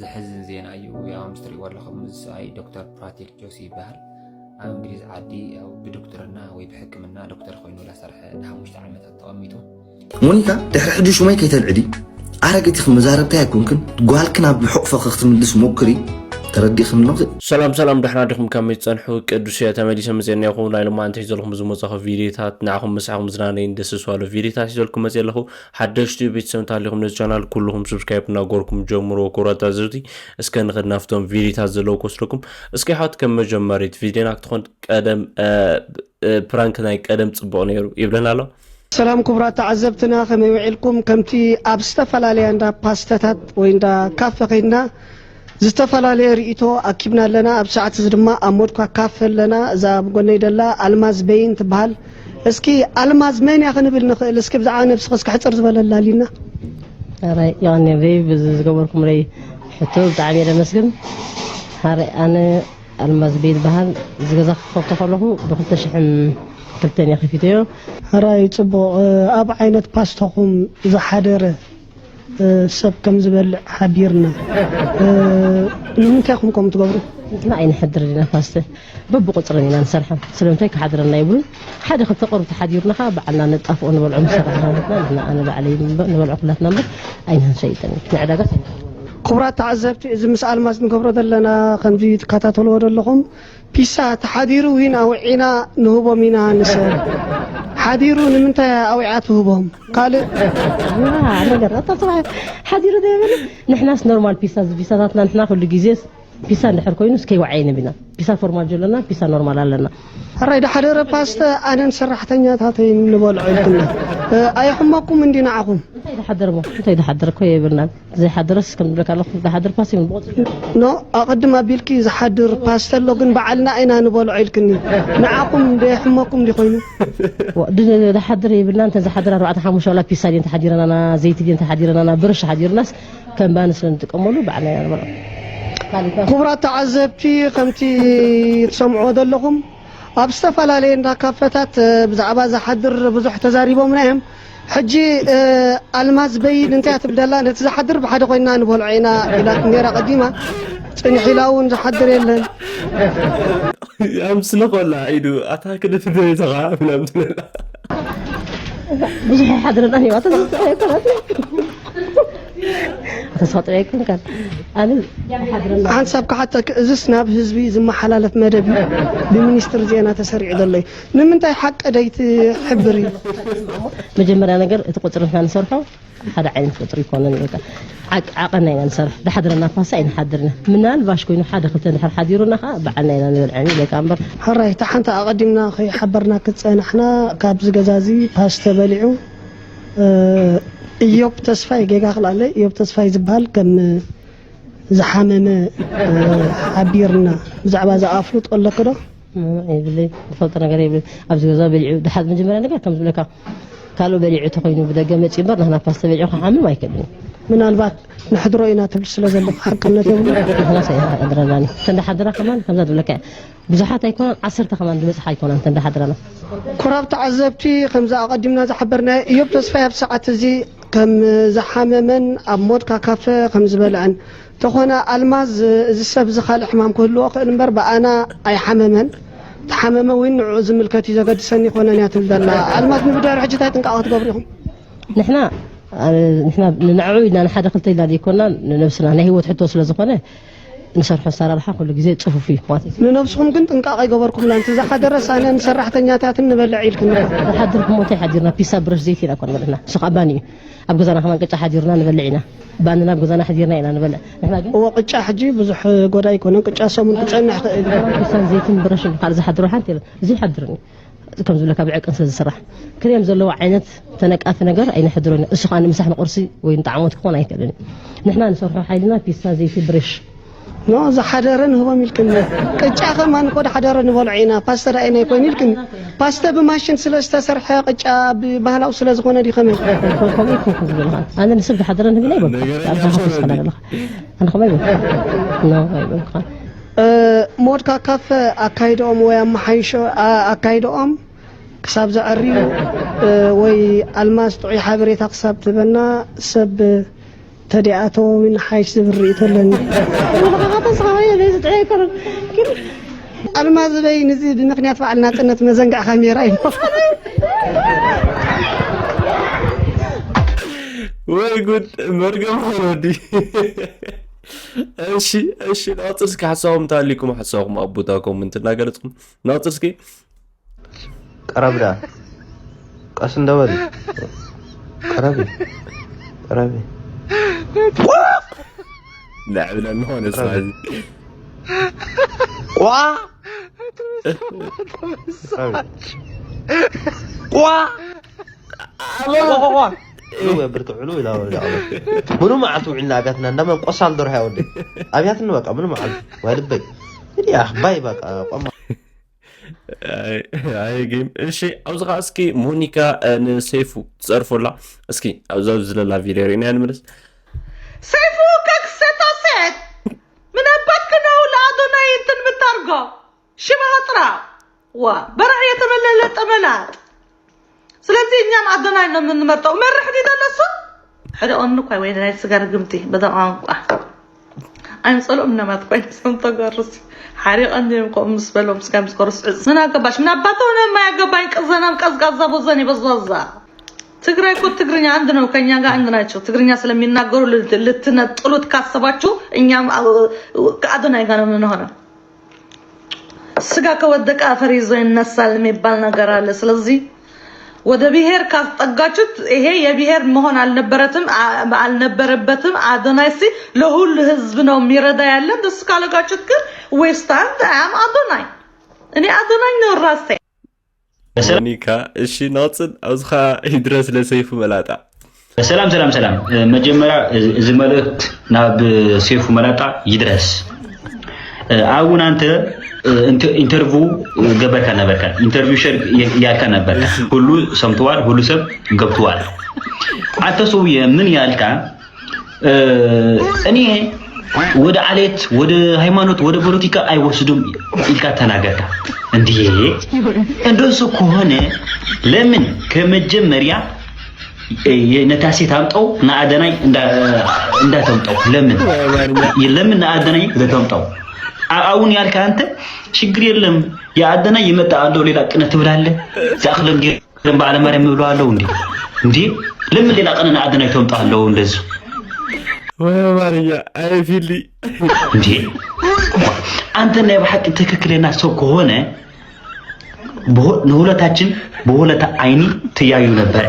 ዘሕዝን ዜና እዩ። ያው ምስ ትሪእዎ ኣለኹም፣ እዚ ሰብኣይ ዶክተር ፕራቲክ ጆሲ ይበሃል። ኣብ እንግሊዝ ዓዲ ያው ብዶክትርና ወይ ብሕክምና ዶክተር ኮይኑ ላሰርሐ ንሓሙሽተ ዓመታት ተቐሚጡ። ሞኒካ፣ ድሕሪ ሕጂ ሹመይ ከይተልዕዲ፣ ኣረጊት ኢኺ፣ መዛረብታይ ኣይኮንክን። ጓልክን ኣብ ሕቑፎ ክትምልስ ሞክሪ። ተረዲእክን ኣለኹ። ሰላም ሰላም፣ ደሕና ዲኹም? ከመይ ትጸንሑ? ቅዱስ እየ፣ ተመሊሰ መጽኤ እኒአኹ። ናይ ሎማዓንቲ ሒዘልኩም ዝመጻኹ ቪዲዮታት ንዓኹም ምስዓኹም ዝናነይን ደስ ዝባሉ ቪዲዮታት ሒዘልኩም መጽኤ ኣለኹ። ሓደሽቲ ቤተሰብ እንተሃሊኹም ነዚ ቻናል ኩልኹም subscribe እናገርኩም ጀምሩ። ክቡራት ተዓዘብቲ፣ እስከ ንኸድ ናብቶም ቪዲዮታት ዘለዉ ክወስደኩም። እስከ ይሓት ከም መጀመሪት ቪዲዮና ክትኾን ቀደም፣ እ፣ እ፣ ፕራንክ ናይ ቀደም ጽቡቕ ነይሩ ይብለና ኣሎ። ሰላም ክቡራት ተዓዘብትና፣ ከመይ ውዒልኩም? ከምቲ ኣብ ዝተፈላለያ እንዳ ፓስተታት ወይ እንዳ ካፈ ከይድና ዝተፈላለየ ርእይቶ ኣኪብና ኣለና። ኣብ ሰዓት እዚ ድማ ኣብ ሞድካ ካፈ ኣለና። እዛ ኣብ ጎነይ ደላ ኣልማዝ በይን ትበሃል። እስኪ ኣልማዝ መን እያ ክንብል ንኽእል? እስኪ ብዛዕባ ነብስኺ እስኪ ሕጽር ዝበለ ኣላሊና። ኣራይ ዮኒ በይ፣ ብዚ ዝገበርኩምለይ ሕቶ ብጣዕሚ እየ ደመስግን። ሃረ ኣነ ኣልማዝ በይን በሃል። እዚ ገዛ ክኸፍቶ ከለኹ ብክልተ ሽሕን ክልተን እየ ከፊተዮ። ሕራይ ጽቡቕ። ኣብ ዓይነት ፓስተኹም ዝሓደረ፣ እ፣ ሰብ ከም ዝበልዕ ሓቢርና። እ፣ ንምንታይ ኢኹም ከምኡ ትገብሩ? ንሕና ኣይንሕድርን ኢና ፓስተ። በብቁጽርን ኢና ንሰርሖም። ስለምንታይ ክሓድረና ይብሉን። ሓደ ክልተ ቁሩብ ተሓዲሩና ኸዓ ባዕልና ነጣፍኦ ንበልዖ ምስ ሰራሕና ንሕና፣ ንሕና ኣነ ባዕለይ ንበ-፣ ንበልዖ ኩላትና እምበር ኣይንሸይጥን። ንዕዳጋስ ኣይንቕርቦን። ክቡራት ተዓዘብቲ፣ እዚ ምስ ኣልማዝ ንገብሮ ዘለና ከምዚ ትከታተልዎ ዘለኹም ፒሳ ተሓዲሩ ዊን ኣውዒና ንህቦም ኢና ንሰብ። ሓዲሩ ንምንታይ ኣውዒኣ ትህቦም? ካልእ ዋ፣ ነገር ኣታ ጽባሕ ሓዲሩ ዶ ይብል? ንሕናስ ኖርማል ፒሳ፣ እዚ ፒሳታትና ንሕና ኩሉ ግዜ ፒሳ እንድሕር ኮይኑ እስከ ይወዓይ ንብና። ፒሳ ፎርማል ኣለና፣ ፒሳ ኖርማል ኣለና። ሕራይ ድሓደረ ፓስተ ኣነን ሰራሕተኛታተይን ንበልዖ ኢልኩና። እ፣ ኣየሕመኩም እንዲ ንዓኹም? እንታይ ድሓደር እሞ? እንታይ ድሓደር እኮ የብልናን። ዘይሓደረስ ከም ዝብለካ ኣለኹ፣ ዝሓድር ፓስቲ ምን ብቑጽሪ። ኖ፣ ኣቐድም ኣቢልኪ ዝሓድር ፓስቲ ኣሎ፣ ግን ባዕልና ኢና ንበልዖ ኢልክኒ። ንዓኹም ደየሕመኩም ዲ ኮይኑ? ዋ፣ ድ-፣ ዝሓድር የብልና፣ እንተ ዝሓድር ኣርባዕተ ሓሙሽተ ዋላ ፒሳ ድየን ተሓዲረናና፣ ዘይቲ ድየን ተሓዲረናና፣ ብርሽ ሓዲርናስ ከም ባኒ ስለ ንጥቀመሉ ባዕልና ኢና ንበልዖ። ክቡራት ተዓዘብቲ፣ ከምቲ ትሰምዕዎ ዘለኹም፣ ኣብ ዝተፈላለየ እንዳ ካፈታት፣ እ፣ ብዛዕባ ዝሓድር ብዙሕ ተዛሪቦምና እዮም። ሕጂ፣ እ፣ ኣልማዝ በይን እንታይ እያ ትብል ዘላ? ነቲ ዝሓድር ብሓደ ኮይንና ንበልዖ ኢና ኢላት ነይራ ቀዲማ። ጽንሕ ኢላ እውን ዝሓድር የለን። ኣምስለ ኮላ ኢዱ ኣታ ክደፍደ ተኻ ምናምን ትለላ። ብዙሕ ይሓድረና እዩ። ኣታ ዝስዕብ ኣይኮነን። ኣታ ዝስዕብ ኣይኮንካን። ኣነ ይሓድረና። ሓንሳብ ክሓተክ፣ እዝስ ናብ ህዝቢ ዝመሓላለፍ መደብ እዩ። ብሚኒስትሪ ዜና ተሰሪዑ ዘሎ እዩ። ንምንታይ ሓቂ ደይትሕብር እዩ? መጀመርያ ነገር እቲ ቁፅሪ ንሕና ንሰርሖ ሓደ ዓይነት ቁፅሪ ይኮነን። በቃ ዓቅ-፣ ዓቐና ኢና ንሰርሕ። ድሓድረና ፓስታ ኣይንሓድርና። ምናልባሽ ኮይኑ ሓደ ክልተ እንድሕር ሓዲሩና ከዓ በዓልና ኢና ንበልዐን። በቃ እምበር ሕራይ፣ እታ ሓንቲ ኣቐዲምና ከይሓበርና ክፀናሕና ካብዚ ገዛ እዚ ፓስተ በሊዑ፣ እ፣ እዮብ ተስፋይ ጌጋ ክልኣለ፣ እዮብ ተስፋይ ዝበሃል ከም ዝሓመመ፣ እ፣ ሓቢርና። ብዛዕባ እዚ ኣፍልጦ ኣለኪ ዶ? የብለይ፣ ዝፈልጦ ነገር የብለይ። ኣብዚ ገዛ በሊዑ ድሓር መጀመርያ ነገር ከም ዝብለካ ካልኦ በሊዑ ተኮይኑ ብደገ መፂኡ እምበር ናህና ፓስተ በሊዑ ክሓምም ኣይክእልን እዩ። ምናልባት ንሕድሮ ኢና ትብል ስለ ዘለኹ ሓቅነት የብሉ። ንሕናስ ኣይሓድረናን እዩ። ተንዳሓድራ ከማን ከምዛ ትብለካ እያ። ብዙሓት ኣይኮናን፣ ዓሰርተ ከማን ዝበፅሓ ኣይኮናን ተንዳሓድራና። ኩራብ ተዓዘብቲ፣ ከምዛ ኣቐዲምና ዝሓበርናዮ እዮብ ተስፋይ ኣብ ሰዓት እዚ ከም ዝሓመመን ኣብ ሞድካ ካፈ ከም ዝበልዐን ተኾነ ኣልማዝ፣ እዚ ሰብ እዚ ካልእ ሕማም ክህልዎ ክእል እምበር ብኣና ኣይሓመመን። ተሓመመ እውን ንዕኡ ዝምልከት እዩ ዘገድሰኒ ይኮነን እያ ትብል ዘላ። ኣልማዝ ንብዳር ሕጂ እንታይ ጥንቃቐ ክትገብሩ ኢኹም? ንሕና፣ ኣ፣ ንሕና ንንዕኡ ኢልና ንሓደ ክልተ ኢልና ዘይኮና ንነብስና ናይ ህይወት ሕቶ ስለ ዝኾነ ንሰርሖ ኣሰራርሓ ኩሉ ግዜ ጽፉፍ እዩ ማለት እዩ። ንነብስኹም ግን ጥንቃቐ ኣይገበርኩምላ። እንተ ዝሓደረስ ኣነ ንሰራሕተኛታትን ንበልዕ ኢልክኒ። ዝሓድርኩም እንታይ ሓዲርና? ፒሳ ብረሽ ዘይቲ ኢና እኮ ንበልዕና። ንሱ ከዓ ባኒ እዩ። ኣብ ገዛና ከማን ቅጫ ሓዲርና ንበልዕ ኢና። ባንና ኣብ ገዛና ሓዲርና ኢና ንበልዕ። ንሕና ግን እዎ፣ ቅጫ ሕጂ ብዙሕ ጎዳኢ ኣይኮነን። ቅጫ ሰሙን ክጸንሕ ይኽእል እዩ። ፒሳን ዘይትን ብረሽን ካልእ ዝሓድሮ ሓንቲ የለን። እዚ ይሓድርን እዩ። ከም ዝብለካ ብዕቅን ስለ ዝስራሕ። ክልቲኦም ዘለዎ ዓይነት ተነቃፊ ነገር ኣይንሕድሮን። እሱ ከዓ ንምሳሕ ንቁርሲ ወይ ንጣዕሞት ክኾን ኣይክእልን እዩ። ንሕና ንሰርሖ ሓይልና ፒሳ፣ ዘይቲ፣ ብረሽ። ኖ፣ ዝሓደረ ንህቦም ኢልክኒ። ቅጫ ከማን እኮ ዝሓደረ ንበልዖ ኢና። ፓስተ ደኣ ኣይኮን ኢልክኒ። ፓስተ ብማሽን ስለ ዝተሰርሐ ቅጫ ብባህላዊ ስለ ዝኾነ ድዩ ከመይ? ከምኡ ይኮንኩ ዝብለኻ። ኣነ ንሰብ ዝሓደረ ንህብና ይበልኩ። ነገር ኣብዛ ሓፈስ ከላ ዘለኻ። ኣነ ከመይ ይበልኩ? ኖ፣ ኣይበልኩኻ። እ፣ ሞድካ ካፈ ኣካይደኦም ወይ ኣመሓይሾ-፣ ኣ-፣ ኣካይደኦም ክሳብ ዘዐርዩ፣ እ፣ ወይ ኣልማዝ ጥዑይ ሓበሬታ ክሳብ ትህበና ሰብ ተዲኣተዎ ምን ሓይሽ ዝብል ርእይቶ ኣለኒ። ንባኻኻ ተስኻኸየ ዘይዝጥዐ ኣይኮነን። ግን ኣልማዝ በይ ንዚ ብምኽንያት በዓል ናጽነት መዘንጋዕ ካሜራ እዩ። ወይ ጉድ መርገም ኾነ ወዲ። እሺ እሺ፣ ናጽር እስኪ ሓሳብኩም ታሊኩም ሓሳብኩም ኣብ ቦታ ኮመንት እናገለጽኩም ናጽር እስኪ ቀረብ ዳ ቀስ እንደበል ቀረብ ቀረብ ንዕብለ እንኾነ ስራዚ ቋ ቋ ቋ ቋ ቋ ብርትዕሉ ኢላ ወረዳ ምኑ መዓልቲ ውዕልና ኣብያትና እንዳመን ቆሳል ደርሃ ወደ ኣብያትን በቃ ምኑ መዓልቲ ዋድበይ እንዲያ ባይ በቃ ቆማ ኣይ ጌም እሺ። ኣብዚ ከዓ እስኪ ሞኒካ ንሰይፉ ትፀርፎላ እስኪ ኣብዛ ዝለላ ቪድዮ ርኢና ንመለስ። ሰይፉ ከክሰታ ሴት ምን አባትክ ነው ለአዶናይ እንትን የምታርገው? ሽባ ጥራ ዋ በረሃ የተመለለጠ መላጥ። ስለዚህ እኛም አዶናይ ነው የምንመርጠው። መርሕ ዲዳ ለሱ ሕደ ኦምኑ ኳይ ወይ ናይ ስጋር ግምቲ በዛ ቋንቋ ኣይምጸልኦም እነማት ኮይነ ሰም ተገርስ ሓሪቐ እንዲም ከምኡ ምስ በሎም ስጋ ምስ ቆርስ ምን አገባሽ ምን አባተ ሆነ የማያገባኝ ቅዘናም ቀዝቃዛ ቦዘን ይበዝባዛ ትግራይ እኮ ትግርኛ አንድ ነው ከኛ ጋር አንድ ናቸው ትግርኛ ስለሚናገሩ ልትነጥሉት ካሰባችሁ እኛም ከአዶናይ ጋር ነው የምንሆነው ስጋ ከወደቀ አፈር ይዞ ይነሳል የሚባል ነገር አለ ስለዚህ ወደ ብሔር ካስጠጋችሁት ይሄ የብሔር መሆን አልነበረትም አልነበረበትም። አዶናይ ሲ ለሁሉ ህዝብ ነው የሚረዳ ያለ እንደሱ ካለጋችሁት ግን we stand I am አዶናይ እኔ አዶናይ ነው ራሴ። ሞኒካ እሺ ናፅን ኣብዚ ከዓ ይድረስ ለሰይፉ መላጣ ሰላም ሰላም ሰላም መጀመሪያ እዚ መልእክት ናብ ሰይፉ መላጣ ይድረስ። አሁን አንተ ኢንተርቪው ገበርካ ነበርካ ኢንተርቪው ሸር ያልካ ነበርካ ሁሉ ሰምተዋል ሁሉ ሰብ ገብተዋል። አንተ ሰውዬ ምን ያልካ እኔ ወደ አሌት ወደ ሃይማኖት ወደ ፖለቲካ አይወስዱም ኢልካ ተናገርካ። እንዴ እንደሱ ከሆነ ለምን ከመጀመሪያ ነታ ሴት አምጠው ንአደናይ እንዳተምጠው ለምን ለምን ንአደናይ ዘተምጠው አሁን ያልከ አንተ ችግር የለም የአደናይ ይመጣ አለው ሌላ ቅነ ትብላለህ ዛክለም ገንባ አለማርያም ይብለው አለው እንዴ እንዴ ለምን ሌላ ቅነ ንአደናይ ተምጠው አለው እንደዚህ ወይ አማርኛ አይ ፊሊ እንዴ አንተ ናይ ብሓቂ ትክክለኛ ሰው ከሆነ ንሁለታችን በሁለታ አይኒ ትያዩ ነበር።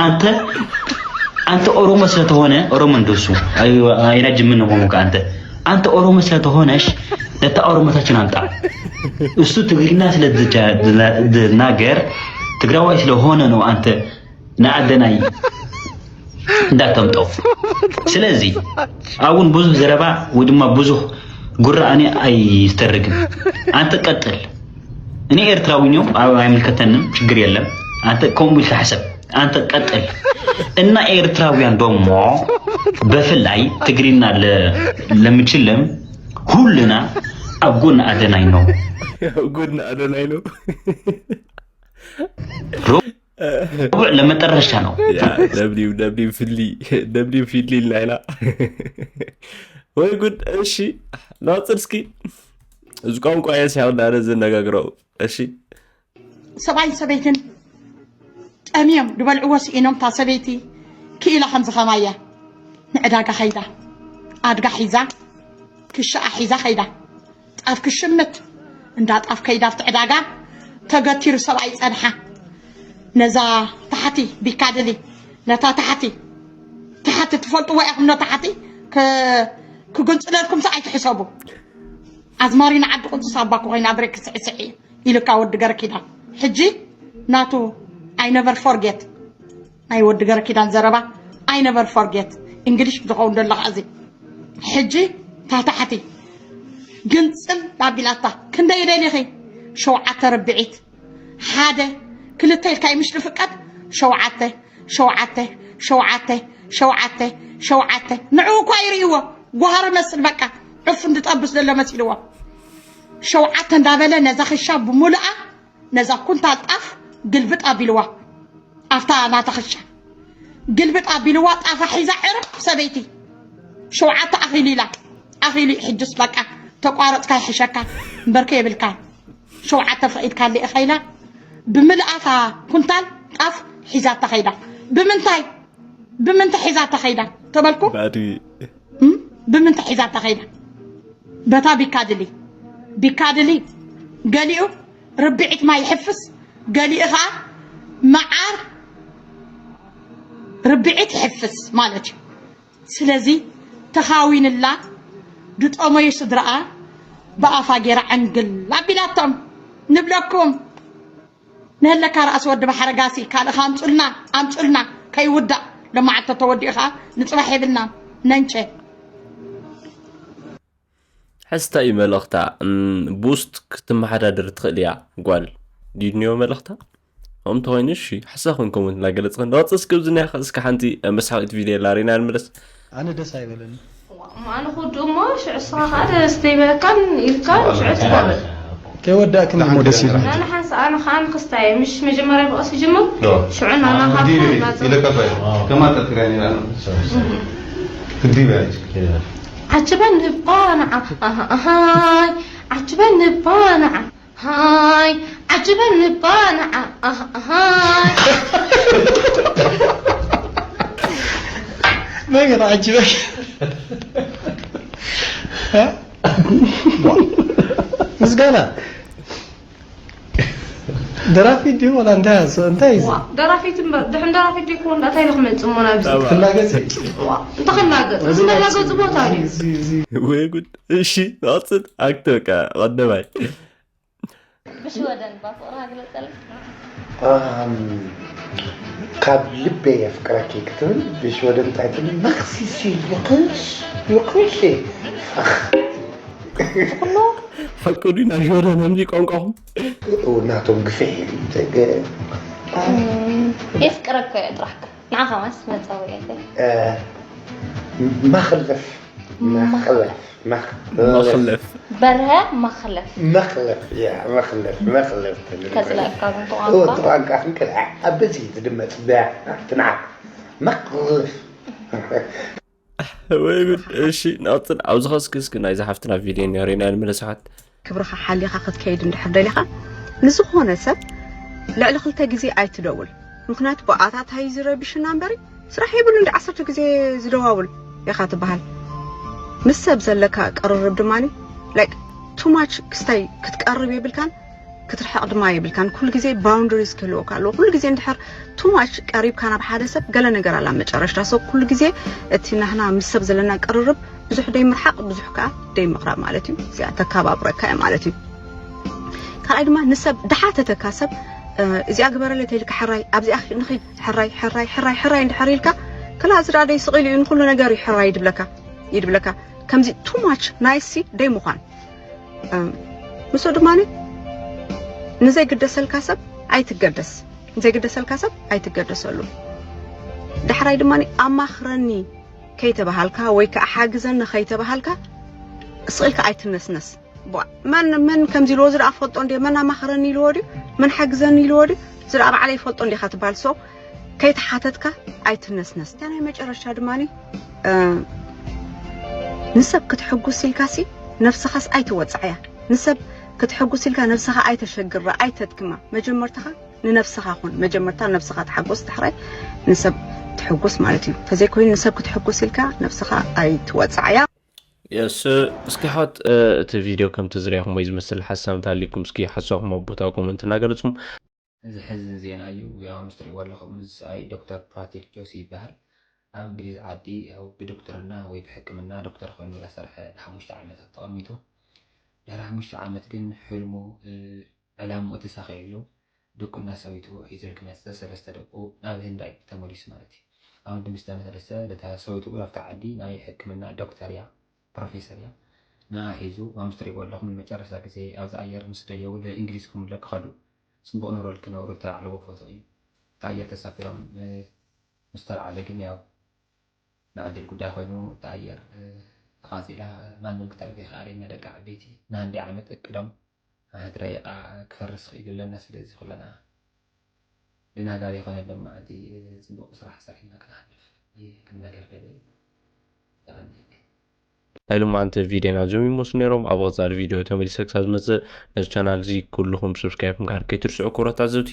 አንተ አንተ ኦሮሞ ስለተሆነ ኦሮሞ እንደሱ አይናጅ ምን ሆኑ ከአንተ አንተ ኦሮሞ ስለተሆነሽ ነታ ኦሮሞታችን አምጣ። እሱ ትግርኛ ስለዝናገር ትግራዋይ ስለሆነ ነው አንተ ንኣደናይ እንዳተምጠው። ስለዚ ኣውን ብዙህ ዘረባ ወይ ድማ ብዙህ ጉራ ኣነ ኣይስተርግም። ኣንተ ቀጥል። እኔ ኤርትራዊ ነው፣ ኣይምልከተንም፣ ችግር የለም። ኣንተ ከምኡ ኢልካ ሕሰብ። ኣንተ ቀጥል። እና ኤርትራውያን ደሞ በፍላይ ትግርኛ ለምችልም ሁልና ኣብ ጎን ኣደናይ ነው። ጎን ኣደናይ ነው። ሩቡዕ ለመጠረሻ ነው። ደብሊው ደብሊው ፊሊ ደብሊው ፊሊ ኢልና ኢና። ወይ ጉድ። እሺ ናጽር እስኪ እዚ ቋንቋ እየ ሲያው እንዳለ ዝነጋግረው። እሺ ሰብኣይን ሰበይትን ጠምዮም ዝበልዕዎ ስኢኖም እታ ሰበይቲ ክኢላ ከምዚ ከማያ ንዕዳጋ ከይዳ ኣድጋ ሒዛ ክሻኣ ሒዛ ከይዳ ጣፍ ክሽምት እንዳ ጣፍ ከይዳ ኣብቲ ዕዳጋ ተገቲሩ ሰብኣይ ጸንሓ ነዛ ታሕቲ ቢካድሊ ነታ ታሕቲ ታሕቲ ትፈልጥዎ ኢኹም ነታ ታሕቲ ክግንጽለልኩም ሰ ኣይትሕሰቡ ኣዝማሪና ዓዲ ቁንጽ ሳባ ክኾይና ብሬክ ስዕስዕ ኢልካ ወዲ ገረኪዳ ሕጂ ናቱ I never forget ናይ ወዲ ገረኪዳን ዘረባ I never forget English ዝኸውን ደለኻ እዚ ሕጂ ታታሕቲ ግንጽል ኣቢላታ ክንደይ ደሊኺ ሸውዓተ ርብዒት ሓደ ክልተ ኢልካ ምሽ ዝፍቀድ ሸውዓተ ሸውዓተ ሸውዓተ ሸውዓተ ሸውዓተ ንዕኡ እኳ ይርእይዎ ጓሃሪ መስል በቃ ዕፍ እንድጠብስ ዘሎ መሲልዎ ሸውዓተ እንዳበለ ነዛ ክሻ ብሙሉኣ ነዛ ኩንታል ጣፍ ግልብጥ ኣቢልዋ ኣብታ ናታ ክሻ ግልብጥ ኣቢልዋ ጣፋ ሒዛ ዕርፍ ሰበይቲ ሸውዓተ ኣኺሉ ኢላ። ኣኺሉ እዩ ሕጅስ በቃ። ተቋረጽካ ይሕሸካ። እምበርከ የብልካ። ሸውዓተ ፈቒድካለ ኢኻ ኢላ። ብምልኣታ ኩንታል ጣፍ ሒዛታ ኸይዳ። ብምንታይ? ብምንታይ ሒዛታ ኸይዳ? ተበልኩ? ባድሪ። እም? ብምንታይ ሒዛታ ኸይዳ? በታ ቢካድሊ። ቢካድሊ ገሊኡ ርብዒት ማይ ይሕፍስ፣ ገሊኡ ኸዓ መዓር ርብዒት ይሕፍስ ማለት እዩ። ስለዚ ተኻዊንላ ድጠመዩ ስድራኣ ብኣፋ ጌራ ዕንግል ኣቢላቶም ንብለኩም። ንህለካ ርኣሲ ወዲ ባሕረጋሲ ካልእኻ ኣምጹልና፣ ኣምጹልና ከይውዳእ። ለማዓልቲ ተወዲኡ ኸዓ ንጽባሕ የብልናን። ነንቸ። ሕስታ እዩ መልእኽታ። ቡስት ክትመሓዳደር ትኽእል እያ ጓል። ድዩ ድንዮ መልእኽታ? ከምኡ እንተኾይኑ እሺ፣ ሓሳኹም ኮመንት እናገለጽ ክንወጽእ እስኪ ኣብዚ ናይ እስኪ ሓንቲ መስሓቂት ቪድዮ ኣላ ሪና ንመለስ። ኣነ ደስ ኣይበለኒ። እሞ ኣነ ክውድእ እሞ ሽዑ እስኻ ከዓ ደስ ዘይበለካን ኢልካ ሽዑ ትኮበል። ከይወዳእክን እሞ ደስ ይብል። ኣነ ሓንስ ኣነ ከዓ ንክስታይ ምሽ መጀመርያ ብቐስ ይጅምር። ሽዑ ናና ካብታ ናጽ ኢለካ እኮ እየ። ከማ ጠርጥርያ ነይራ ነው። ግዲብ ያለች። ዓጅበን እባ ንዓ ኣሃ ኣሃይ ዓጅበን እባ ንዓ ሃይ ዓጅበን እባ ንዓ ኣሃ ኣሃይ መን ገና ዓጅበክ ምስጋና ደራፊ ድዩ ወላ እንታይ ኣስ- እንታይ እዩ? ዋ፣ ደራፊት እምበር ድሕን ደራፊት ዲኩ እንዳ እንታይ ኢሉ ክመጽእ እሞ ናብዚ ትላገጽ ዋ እንተኸላገጽ እዚ መላገጹ ቦታ ድዩ እዚ እዚ ወይ ጉድ። እሺ ንቐጽል። ኣክት በቃ ቀደማይ ብሽወደን እባ ፍቕርኻ ግለጸለይ። ኣም፣ ካብ ልበይ የፍቅረኪ ክትብል ብሽወደን እንታይ ትብል? መኽሲሲ ይኽሽ ይኽሽ ፈቅዱ ኢና ጆርዳን ከምዚ ቋንቋኹም ናቶም ግፍሕ ይብል። የፍቅረካ እየ ጥራሕ ንዓኻ ማስ መጻወዒ እየ መኽለፍ መኽለፍ መኽለፍ መኽለፍ በርሀ መኽለፍ መኽለፍ ያ መኽለፍ መኽለፍ ትብል ከጽለእካ ግን እቲ እወ ቋንቋ እቲ ቋንቋ ክንክልዓ ኣብ በዚ ዝድመጽ በያ ትንዓቕ መኽለፍ ወይ ጉድ። እሺ ንቐጽል። ኣብዚ ኸስኪ እስኪ ናይዛ ሓፍትና ቪድዮ እኒኦ ሪእና ንመለስ ሓት። ክብርኻ ሓሊኻ ክትከይድ እንድሕር ደሊኻ ንዝኾነ ሰብ ልዕሊ ክልተ ግዜ ኣይትደውል። ምኽንያቱ ብኣታታ እዩ ዝረብሽና እምበሪ ስራሕ የብሉ እንዲ ዓሰርተ ግዜ ዝደዋውል ኢኻ ትበሃል። ምስ ሰብ ዘለካ ቅርርብ ድማ like too much ክስታይ ክትቀርብ የብልካን ክትርሕቕ ድማ የብልካን። ኩሉ ግዜ boundaries ክህልወካ ኣለዎ። ኩሉ ግዜ እንድሕር too much ቀሪብካ ናብ ሓደ ሰብ ገለ ነገር ኣላ መጨረሽታ። So ኩሉ ግዜ እቲ ናህና ምስ ሰብ ዘለና ቅርርብ ብዙሕ ደይ ምርሓቕ ብዙሕ ከዓ ደይ ምቕራብ ማለት እዩ። እዚኣ ተከባብረካ እያ ማለት እዩ። ካልኣይ ድማ ንሰብ ደሓተተካ ሰብ እዚኣ ግበረለይ ተይልካ ሕራይ ኣብዚኣ ንኺድ ሕራይ ሕራይ ሕራይ ሕራይ እንድሕር ኢልካ ክላ እዚ ደኣ ደይ ስቕ ኢሉ እዩ ንኹሉ ነገር እዩ ሕራይ ይድብለካ ይድብለካ ከምዚ too much nice ደይ ምዃን ምስኡ ድማ ንዘይግደሰልካ ሰብ ኣይትገደስ ንዘይግደሰልካ ሰብ ኣይትገደሰሉ ዳሕራይ ድማ ኣማኽረኒ ከይተባሃልካ ወይ ከዓ ሓግዘኒ ከይተባሃልካ ስቕ ኢልካ ኣይትነስነስ መን መን ከምዚ ኢልዎ ዝደኣ ፈልጦ እንደ መን ኣማኽረኒ ኢልዎ ድዩ መን ሓግዘኒ ኢልዎ ድዩ ዝደኣ ባዕለ ይፈልጦ እንዲኻ ትበሃል so ከይተሓተትካ ኣይትነስነስ እታ ናይ መጨረሻ ድማ ንሰብ ክትሕጉስ ኢልካሲ ነፍስኻስ ኣይትወፅዓያ ንሰብ ክትሕጉስ ኢልካ ነብስኻ ኣይተሸግራ ኣይተድክማ መጀመርትኻ ንነብስኻ ኩን መጀመርታ ነብስኻ ተሓጎስ ዳሕራይ ንሰብ ትሕጉስ ማለት እዩ ተዘይኮይኑ ንሰብ ክትሕጉስ ኢልካ ነብስኻ ኣይትወፅዓያ የስ እስኪ ሓት እቲ ቪድዮ ከምቲ ዝሪኣኹም ወይ ዝመስል ሓሳብ እንተሃሊኩም እስኪ ሓሳብኩም ኣብ ቦታ ኮመንት እናገለፅኩም እዚ ሕዝን ዜና እዩ። ያው ምስ ትሪእዎ ኣለኹም፣ እዚ ሰብኣይ ዶክተር ፓትሪክ ጆሲ ይበሃል። ኣብ እንግሊዝ ዓዲ ያው ብዶክትርና ወይ ብሕክምና ዶክተር ኮይኑ እንዳሰርሐ ንሓሙሽተ ዓመታት ተቐሚጡ። ድሕሪ ሓሙሽተ ዓመት ግን ሕልሙ፣ ዕላምኡ ተሳኺዑ እዩ። ድቁና ሰበይቱ ሒዙ ክመጽእ ሰለስተ ደቁ ናብ ህንዳይ ተመሊሱ ማለት እዩ። ኣብ ህንዲ ምስ ተመለሰ፣ ነታ ሰበይቱ ናብታ ዓዲ ናይ ሕክምና ዶክተር እያ፣ ፕሮፌሰር እያ። ንዓ ሒዙ፣ ከምዚ ትሪእዎ ኣለኹም፣ ንመጨረሽታ ግዜ ኣብዚ ኣየር ምስ ደየቡ ንእንግሊዝ ክምለክ ከዱ። ጽቡቕ ኑሮ ልክነብሩ እተላዕልዎ ፎቶ እዩ። እቲ ኣየር ተሳፊሮም ምስ ተላዕለ ግን ያው ንዕድል ጉዳይ ኮይኑ እታ ኣየር ተቓጺላ ማንም ክተርፍ ኣይከኣለን እያ ደቂ ዓበይቲ ንሃንዲ ዓመት እቅዶም ንሓንቲ ደቂቓ ክፈርስ ክኢሉ ኣለና ስለዚ ኩለና ድናጋር ይኾነሎም መዓልቲ ጽቡቕ ስራሕ ሰሪሕና ክንሓልፍ ይክነገር ደለ እዩ። ናይ ሎማዓንቲ ቪድዮና እዚኦም ይመስሉ ነይሮም። ኣብ ቀፃሊ ቪድዮ ተመሊሰ ክሳብ ዝመፅእ ነዚ ቻናል እዚ ኩልኹም ሰብስክራይብ ምግባር ከይትርስዑ ክቡራት ተዓዘብቲ።